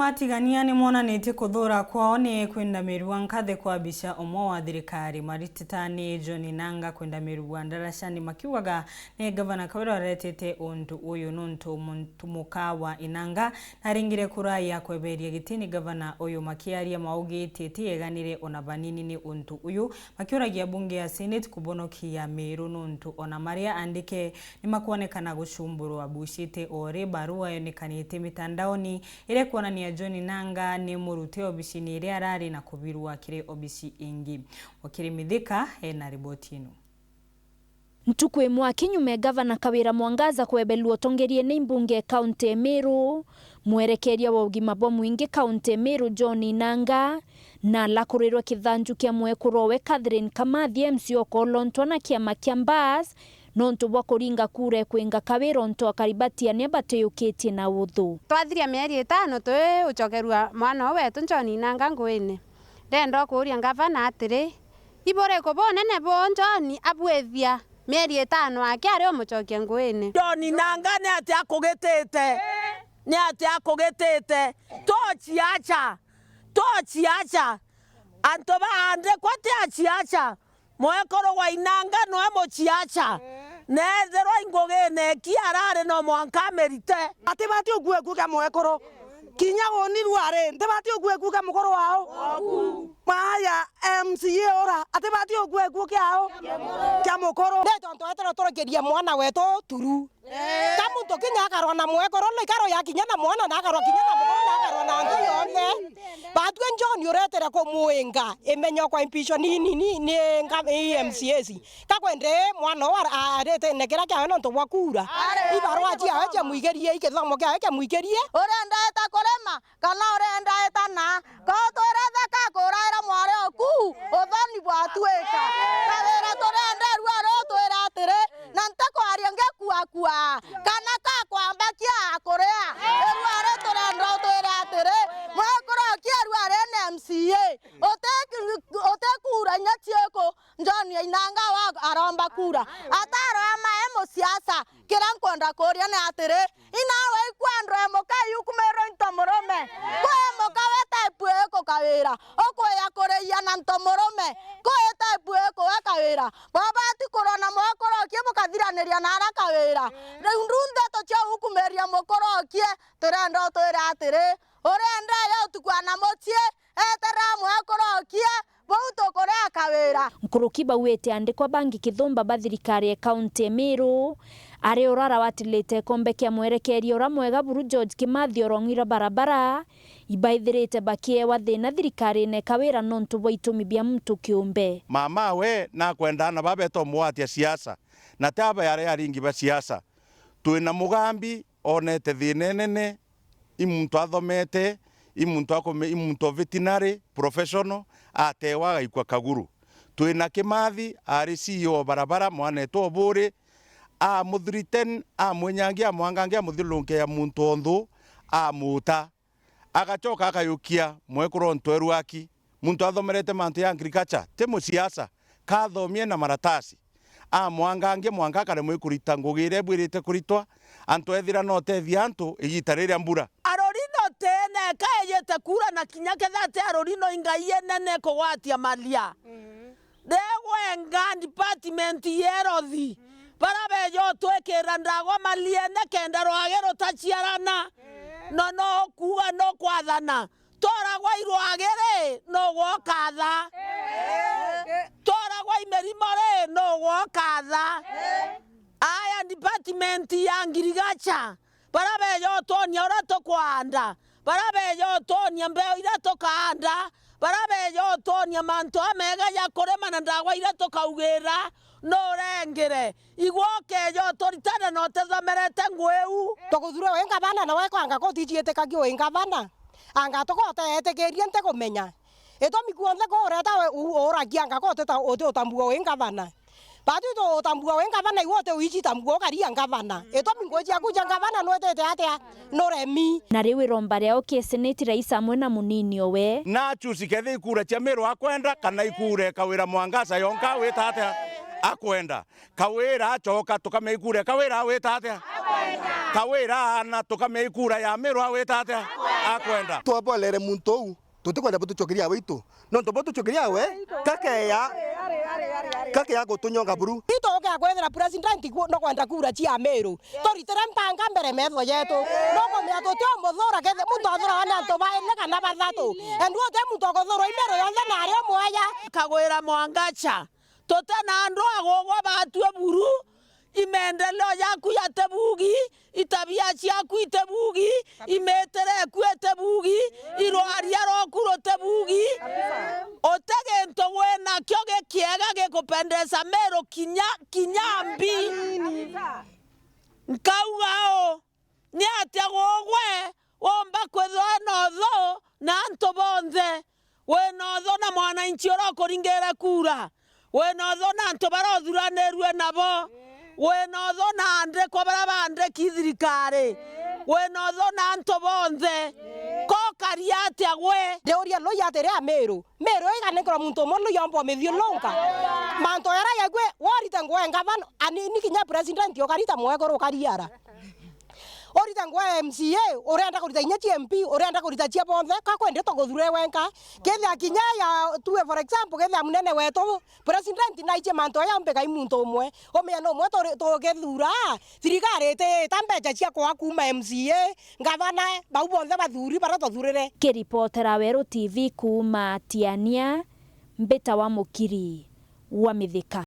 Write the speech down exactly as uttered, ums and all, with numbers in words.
Matigania ni monanitie kuthuura kwao ni kwindamirua nkathi kwa bica umwe wa thirikari. Maritita ni John Nanga kwindamirua ndaracani makiugaga ni Gavana Kawira uretete untu uyu nuntu muntu muka wa Inanga naringire kura ya kweberia giti ni gavana uyu. Makiaria maugitie ti eganire ona banini ni untu uyu, makiuragia bunge ya Senate kubonokia Miru nuntu ona maria andike ni makwonekana gucumburwa. Bucite ori barua yonekanite mitandaoni iria ikwonania John Nanga ni murute obicini iria arari na kubirwa kiri obici ingi. Wakiri Mithika ena riboti ino. Ntuku imwe kinyume, Gavana Kawira Mwangaza kwebelua utongerie ni mbunge kaunti ya Miru, mwerekeria wa ugima bwa mwingi kaunti ya Miru John Inanga, na alakurirwe kithanju kia mwekuru owe Catherine Kamathi M C A okolontwa na kiama kia Mbas, nontu bwa kuringa kura ekwinga Kawira untu akaribatia ni abatiyukitie na uthu. Twathiria mieri itano twi ucokerua mwana uu wetu John Inanga nguine. Ndenda ukuuria ngavana atiri, iburiku bunene buu John abwithia mieri itano aki ari umucokia nguine? John Inanga ni atia akugitite? Ni atia akugitite? Tochi acha! Tochi acha! Antu baandikwa ti achiacha. Mwekuru wa Inanga noe muchiacha. Neethirwa ingugine iki arari no mwanka amirite. Atibati ukua gikuu kia mwekuru. Kinya uni ruari, ntibati ukua gikuu kia mukuru wao. Maya, M C A ura, atibati ukua gikuu kiao? Kia mukuru. Ni tontu etere turikirie mwana wetu turu. Ka muntu kinya akarwa na mwekuru, na ikarwa ya kinya na mwana, na akarwa kinya na mukuru, na akarwa na nthi yonthe. Batue John uretere kumuinga, imenyo kwa impisho ni, ni, ni, ni nga-, i M C As. Ka kwende mwana uu ar-, arete ne kira kiawe nontu bwa kura. Ibarua ciawe ciamwigerie, ikithomo kiawe kiamwigerie. Uria ndeta kurima, kana urenda etana? Ka utwire theka kuraira mwari oku, uthoni bwatuika. Kawira turenda ruari utwire atiri, na ntikwaria ngikuakua, kana kakwambakia akuria. Ruari turenda utwire atiri, mwekuru okie ruari ni M C A. Uti-, utikura inya ciiku, John Inanga wa aromba kura. Atarwa mae musiasa, kiria nkwenda kuria ni atiri, inawe ikwendwa muka iukumirwe into murume. Kwi muka we type iku Kawira, ukuya kuriia na nto murume. Kwi type iku we Kawira, bobati kurwa na mwekuru okie bukathiraniria na ara Kawira. Riu ndu ndeto cia gukumiria mukuru okie, turenda utwire atiri, urenda ya utukua na mucii, eterera mwekuru okie, buu tukuria Kawira. Nkuruki bauite andikwa bangi kithumba ba thirikari ya kaunti ya Meru, ari ura arawatilite ikombe kia mwerekeria ura mwega buru George Kimathi orong'ira barabara, ibaithirite bakiewa thina thirikarine ya Kawira nontu bwa itumi bia muntu kiumbe. Mama we nakwenda ana babe tomwatia siasa, na ti aba yari aringi ba siasa. Twina mugambi onete thina inene, i muntu athomete, i muntu akume-, i muntu o veterinary professional, atewa agaikua Kaguru. Twina Kimathi, ari C E O o barabara, mwanetu o buri, amuthuriten, amwinyangia, amwangangia, amuthiururunkia muntu o nthu, amuta. Agacoka akayukia mwekuru o ntweru aki. Muntu athomerete mantu ya agriculture, ti musiasa, kathomie na maratasi. Amwangangie mwanka akaremwa ikurita ngugi iria ibwirite kuritwa, antu ethira no tethia antu igita riria mbura. Arorino tene kaejete kura na kinya ketha ti arorino ingai enene kugwatia maria. Ndegwenga department ya health, bara beja utwikira ndagwa maliene kenda rwagi rutaciarana. No, no kuuga no kwathana. Toragwa i rwagi ri, no gwokatha. Toragwa i mirimo ri, no gwokatha. Aya department ya ngirigacha, bara beja utwonia uria tukwanda, bara beja utwonia mbeu iria tukaanda, bara beja utwonia mantu amega ja kurima na ndagwa iria tukaugira, nurengire. Igwe ukeja uturitane na utithomerete ngui iu. Tukuthurwa wi ngavana, na wekwanga koti iciitikagia wi ngavana? Anga tuka uteetikirie ntikumenya? Itumi kuonthe kuureta we u-, uuragia anga ka utita-, uti utambua wi ngavana? Batu tu utambua wi ngavana, iwe uti uici tambua ukaria ngavana. Itumi ngui ciaku cia ngavana nwitite atia? Nuremi. Na riu iromba riao ki seneti rais amwe na munini owe? Na achusi kethi ikura cia Miru akwenda kana ikure Kawira Mwangaza yonka wita atia? Akwenda. Kawira acoka, tukamea ikura. Kawira awita atia? Kawira aana, tukamea ikura ya Miru, awita atia? Akwenda. Twabolere muntu uu, tutikwenda butucokeria awe itu. Nontu butucokeria awe, kakeya, kakeya gutunyonga buru. Itu ukeya kwithira president ku-, no kwenda kura cia Miru. Turitire mpanga mbere metho yetu. No kumenya tutiumuthura, kethi muntu athurawa ni antu bairi kana bathatu. And uti muntu ukuthurwa i Miru yonthe na ari umwe aja. Kagwira Mwangacha, tuti na andu a gugwa batue buru, i maendeleo jaku jati bugi, i tabia ciaku iti bugi, i mitire eku iti bugi, i rwaria rwaku ruti bugi. Uti gintu winakio gikiega gikupendeza Miru kinya, kinya mbi. Nkauga uu, ni atia gugwe womba kwithirwa wina uthu na antu bonthe? Wina uthu na mwananchi uria ukuringire kura? Wina uthu na antu baria uthuranirue nabo? Wina uthu na andikwa baria bandiki thirikari? Wina uthu na antu bonthe? Ko ukaria atia gwe? Ndiuria Lui atiri Amiru. Miru iganekerwa muntu umwe Lui omba umithiurunka. Mantu jaria jaigwe, worite nguo ya ngavana, ani ni kinya president ukarita mwekuru ukariara. Urite nguo ya M C A, urenda kurita inya cia M P, urenda kurita cia bonthe, ka kwendi tuguthure wenka. Kethia kinya ya, tuwe for example, kethia munene wetu, president naichie mantu aya umbe kai muntu umwe. Umenya ni umwe turi-, tugithura, thirikari itiita mbecha cia kwa kuuma M C A, ngavana, bau bonthe bathuri baria tuthurire. Kiripotera Weru T V kuuma Tiania, mbita wa Mukiri wa Mithika.